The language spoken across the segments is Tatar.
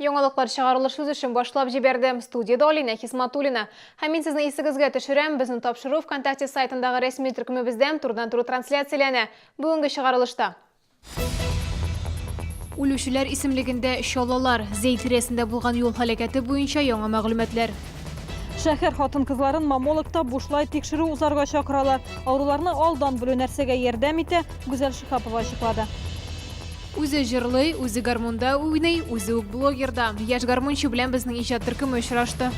Яңалыклар чыгарылыш үз эшен башлап җибәрде. Студиядә Алинә Хисматуллина. Һәм мин сезне исегезгә төшерәм, безнең тапшыру ВКонтакте сайтындагы рәсми төркемебездә турыдан-туры трансляцияләнә. Бүгенге чыгарылышта. Үлүчеләр исемлегендә Чаллылар, Зәй тирәсендә булган юл һәлакәте буенча яңа мәгълүматлар. Шәһәр хатын-кызларын маммологта бушлай тикшерү узарга чакыралар. Авыруларны алдан белү нәрсәгә ярдәм итә, Гүзәл Шиһапова ачыклады. Үзе җырлый, үзе гармунда уйный, үзе үк блогер да. Яшь гармунчы белән безнең иҗат төркеме очрашты.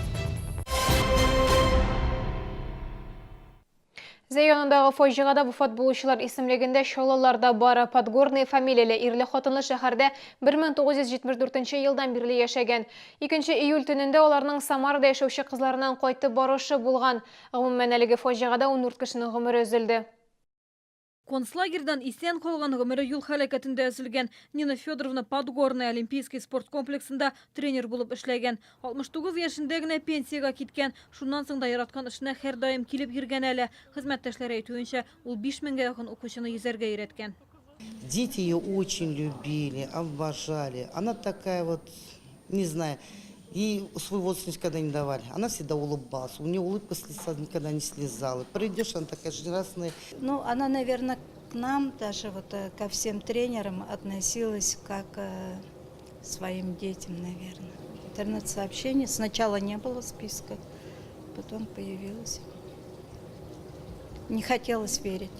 Зәй янындагы фаҗигада вафат булучылар исемлегендә Чаллылар да бар. Подгорный фамилияле ирле-хатынлы шәһәрдә 1974 елдан бирле яшәгән. 2 июль төнендә аларның Самарада яшәүче кызларыннан кайтып барышы булган. Гомумән, әлеге фаҗигадә 14 кешенең гомере өзелде. Концлагерьдан исән калган, гомере юл һәлакәтендә өзелгән Нина Федоровна Подгорная Олимпийский спорт комплексында тренер булып эшләгән. 69 яшендә генә пенсиягә киткән. Шуннан соң да яраткан эшенә һәрдаим килеп йөргән әле. Хезмәттәшләре әйтүенчә, ул 5000 гә якын укучыны йөзәргә өйрәткән. Дети ее очень любили, обожали. Она такая вот, не знаю, ей свой возраст никогда не давали. Она всегда улыбалась. У нее улыбка с лица никогда не слезала. Придешь, она такая жизнерадостная. Ну, она, наверное, к нам, даже вот э, ко всем тренерам относилась как э, своим детям, наверное. Интернет-сообщение. Сначала не было списка, потом появилось. Не хотелось верить.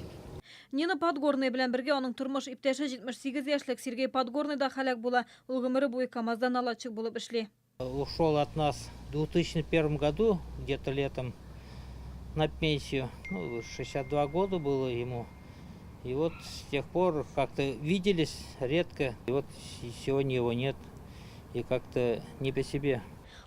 Нина Подгорная белән бергә аның тормыш иптәше 78 яшьлек Сергей Подгорный да һәлак була. Ул гомере буе КАМАЗда наладчик булып эшли. Ушел от нас в 2001 году, где-то летом, на пенсию. Ну, 62 года было ему. И вот с тех пор как-то виделись редко. И вот сегодня его нет. И как-то не по себе.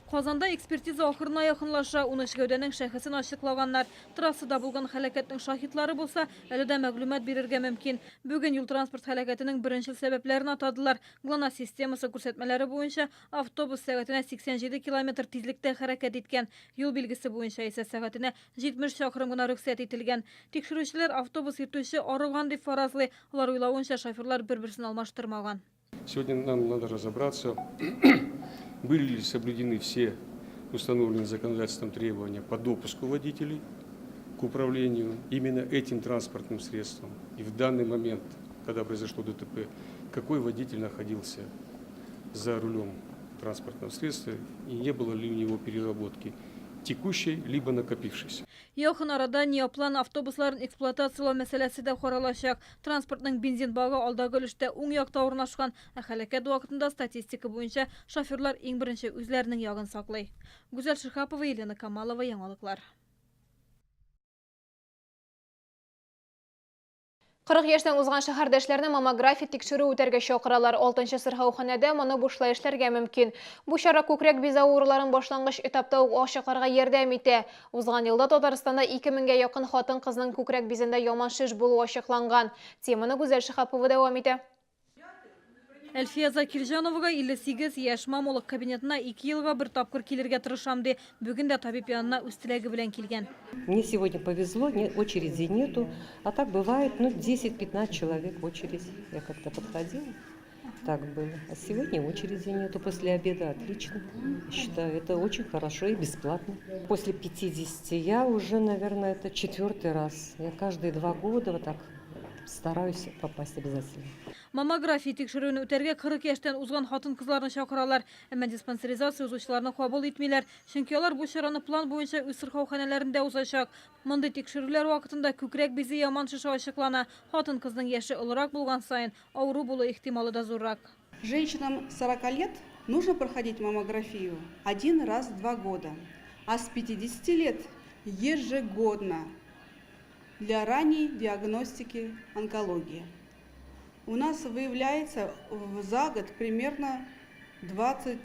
Казанда экспертиза ахырына якынлаша. 13 гәүдәнең шәхесен ачыклаганнар. Трассада булган һәлакәтнең шаһитлары булса, әле дә мәгълүмат бирергә мөмкин. Бүген юл-транспорт һәлакәтенең беренчел сәбәпләрен атадылар. ГЛОНАСС системасы күрсәтмәләре буенча, автобус сәгатенә 87 километр тизлектә хәрәкәт иткән. Юл билгесе буенча исә сәгатенә 70 чакрым гына рөхсәт ителгән. Тикшерүчеләр автобус йөртүче арыган дип фаразлый. Алар уйлавынча, шоферлар бер-берсен алмаштырмаган. Сегодня нам надо разобраться, были ли соблюдены все установленные законодательством требования по допуску водителей к управлению именно этим транспортным средством. И в данный момент, когда произошло ДТП, какой водитель находился за рулем транспортного средства и не было ли у него переработки текущей, либо накопившейся. Якын арада Неоплан автобусларын эксплуатацияләү мәсьәләсе дә каралачак. Транспортның бензин багы алдагы өлештә уң якта урнашкан, ә һәлакәт вакытында статистика буенча шоферлар иң беренче үзләренең ягын саклый. Гүзәл Шиһапова, Елена Камалова, Яңалыклар. 40 яшьтән узган шәһәрдәшләрне маммография тикшерү үтәргә чакыралар. Алтынчы сырхауханәдә моны бушлай эшләргә мөмкин. Бу чара күкрәк бизе авыруларын башлангыч этапта ук ачыкларга ярдәм итә. Узган елда Татарстанда 2000 гә якын хатын-кызның күкрәк бизендә яман шеш булуы ачыкланган. Теманы Гүзәл Шиһапова дәвам итә. Әлфия Закирҗановага 58 яшь. Маммолог кабинетына ике елга бер тапкыр килергә тырышам, ди. Бүген дә табиб янына үз теләге белән килгән. Мне сегодня повезло, очереди нету. А так бывает, ну, 10-15 человек очередь. Я как-то подходила. Так было. А сегодня очереди нету после обеда. Отлично. Я считаю, это очень хорошо и бесплатно. После 50 я уже, наверное, это четвертый раз. Я каждые два года вот так стараюсь попасть обязательно. Маммография тикшерүен үтәргә 40 яшьтән узган хатын-кызларны чакыралар. Әмма диспансеризация узучыларны кабул итмиләр. Чөнки алар бу чараны план буенча үз сырхауханәләрендә узачак. Мондый тикшерүләр вакытында күкрәк бизе яман шеше ачыклана. Хатын-кызның яше олырак булган саен, Авыру булу ихтималы да зуррак. Женщинам 40 лет нужно проходить маммографию один раз в два года, а с 50 лет ежегодно для ранней диагностики онкологии. У нас выявляется за год примерно 20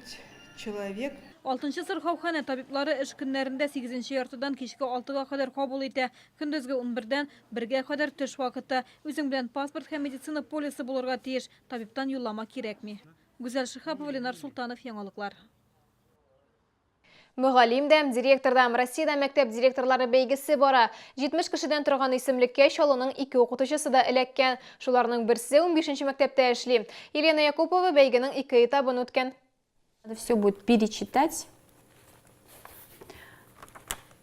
человек. Алтынчы сырхауханә табиблары эш көннәрендә сигезенче яртыдан кичке алтыга кадәр кабул итә. Көндезге унбердән бергә кадәр төш вакыты. Үзең белән паспорт һәм медицина полисы булырга тиеш, табибтан юллама кирәкми. Гүзәл Шиһапова, Ленар Солтанов, Яңалыклар. Мөгаллим дә, директор да. Россиядә мәктәп директорлары бәйгесе бара. 70 кешедән торган исемлеккә Чаллының ике укытучысы да эләккән. Шуларның берсе унбишенче мәктәптә эшли. Елена Якупова бәйгенең ике этабын үткән. Надо все будет перечитать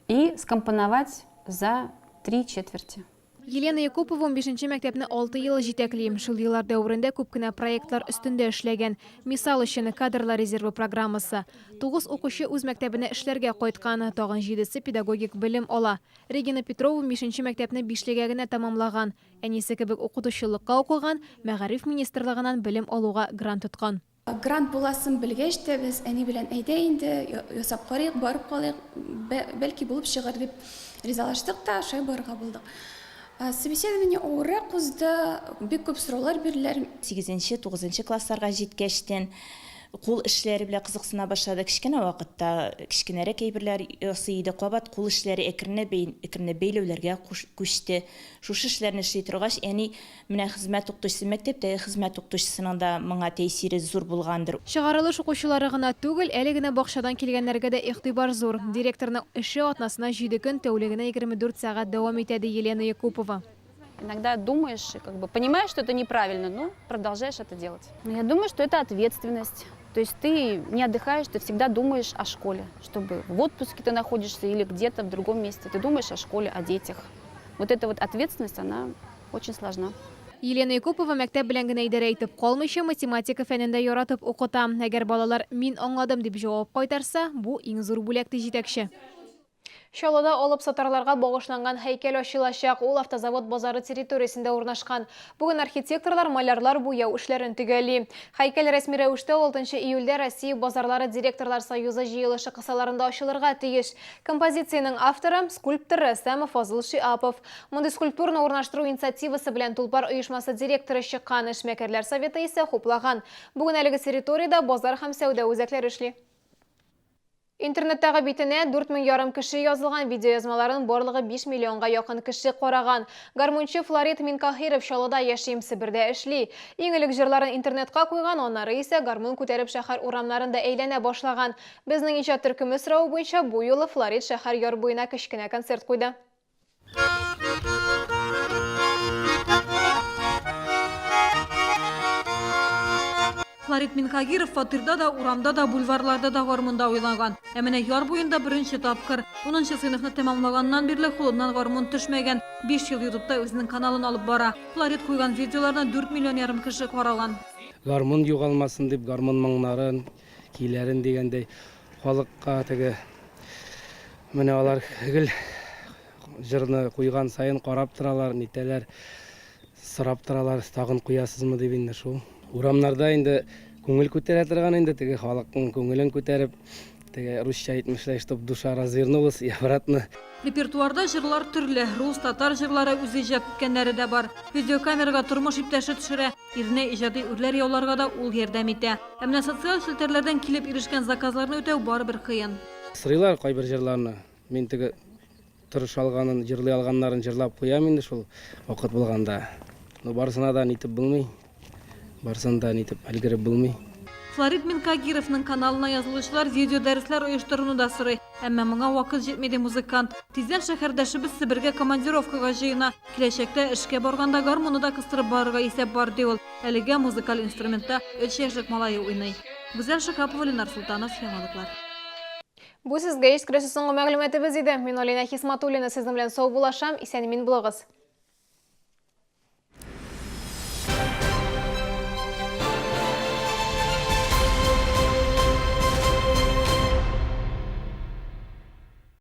и скомпоновать за три четверти. Елена Якупова унбишенче мәктәпне алты ел җитәкли. Шул еллар дәверендә күп кенә проектлар өстендә эшләгән. Мисал өчен, кадрлар резервы программасы. Тугыз укучы үз мәктәбенә эшләргә кайткан, тагын җидесе педагогик белем ала. Регина Петрова унбишенче мәктәпне бишлегә генә тәмамлаган. Әнисе кебек укытучылыкка укыган, Мәгариф министрлыгыннан белем алуга грант откан. Грант буласын белгәч тә, без әни белән әйдә инде, ясап карыйк, барып калыйк, бәлки булып чыгар дип ризалаштык та, шулай барырга булдык. Собеседование авыррак узды, бик күп сораулар бирделәр. Сигезенче, тугызынчы классларга җиткәчтен, кул эшләре белән кызыксына башлады. Кечкенә вакытта кечкенәрәк әйберләр ясый иде, кабат кул эшләре әкренләп әкренләп бәйләүләргә күчте. Шушы эшләрне эшли торгач, әни Менә хезмәт укытучысы, мәктәптәге хезмәт укытучысының да моңа тәэсире зур булгандыр. Чыгарылыш укучылары гына түгел, әле генә бакчадан килгәннәргә дә игътибар зур. Директорның эше атнасына җиде көн, тәүлегенә 24 сәгать дәвам итә, ди Елена Якупова. Иногда думаешь, как бы понимаешь, что это неправильно, но продолжаешь это делать. Но я думаю, что это ответственность. То есть ты не отдыхаешь, ты всегда думаешь о школе, чтобы в отпуске ты находишься или где-то в другом месте, ты думаешь о школе, о детях. Вот эта вот ответственность, она очень сложна. Елена Якупова мәктәп белән генә идарә итеп калмыйча, математика фәнен дә яратып укыта. Әгәр балалар мин аңладым дип җавап кайтарса, бу иң зур бүләк, ди җитәкче. Чаллыда алып сатарларга багышланган һәйкәл ачылачак. Ул Автозавод базары территориясендә урнашкан. Бүген архитекторлар, малярлар буяу эшләрен төгәлли. Һәйкәл рәсми рәвештә 6 июльдә Россия базарлары директорлар союзы җыелышы кысаларында ачылырга тиеш. Композициянең авторы, скульптор, рәссам Фазыл Шиапов. Мондый скульптураны урнаштыру инициативасы белән Тулпар оешмасы директоры чыккан, эшмәкәрләр советы исә хуплаган. Бүген әлеге территориядә базар һәм сәүдә үзәкләре эшли. Интернеттагы битенә 4 мең ярым кеше язылган, видеоязмаларын барлыгы 5 миллионга якын кеше караган. Гармунчы Флорид Минкаһиров Чаллыда яши, Себердә эшли. Иң элек җырларын интернетка куйган, аннары исә гармун күтәреп шәһәр урамнарында әйләнә башлаган. Безнең иҗат төркеме соравы буенча бу юлы Флорид шәһәр яр буена кечкенә концерт куйды. Флорид Минһагиров фатирда да, урамда да, бульварларда да гармунда уйнаган. Ә менә яр буенда беренче тапкыр. Унынчы сыйныфны тәмамлаганнан бирле кулыннан гармун төшмәгән. Биш ел ютубта үзенең каналын алып бара. Флорид куйган видеоларны дүрт миллион ярым кеше караган. Гармун югалмасын дип, гармун моңнарын, көйләрен дигәндәй, халыкка теге менә алар гел җырны куйган саен карап торалар, нитәләр, сорап торалар, тагын куясызмы дип инде шул. Урамнарда инде күңел күтәрә торган инде теге халыкның күңелен күтәреп, теге русча әйтмешләй, чтоб душа развернулась и обратно. Репертуарда җырлар төрле, рус, татар җырлары, үзе иҗат иткәннәре дә бар. Видеокамерага тормыш иптәше төшерә, иренә иҗади үрләр яуларга да ул ярдәм итә. Ә менә социаль челтәрләрдән килеп ирешкән заказларны үтәү барыбер кыен. Сорыйлар кайбер җырларны. Мин теге тырыша алганын, җырлый алганнарын җырлап куям инде шул вакыт булганда. Но барысына да нитеп булмый. Барысын да нитеп өлгереп булмый. Флорид Минкагировның каналына язылучылар видеодәресләр оештыруны да сорый. Әмма моңа вакыт җитми, ди музыкант. Тиздән шәһәрдәшебез Себергә командировкага җыена. Киләчәктә эшкә барганда гармунны да кыстырып барырга исәп бар, ди ул. Әлегә музыкаль инструментта өч яшьлек малае уйный. Гүзәл Шиһапова, Ленар Солтанов, Яңалыклар. Бу сезгә җиткерәсе соңгы мәгълүматыбыз иде. Мин Алинә Хисматуллина сезнең белән саубуллашам. Исән-имин булыгыз.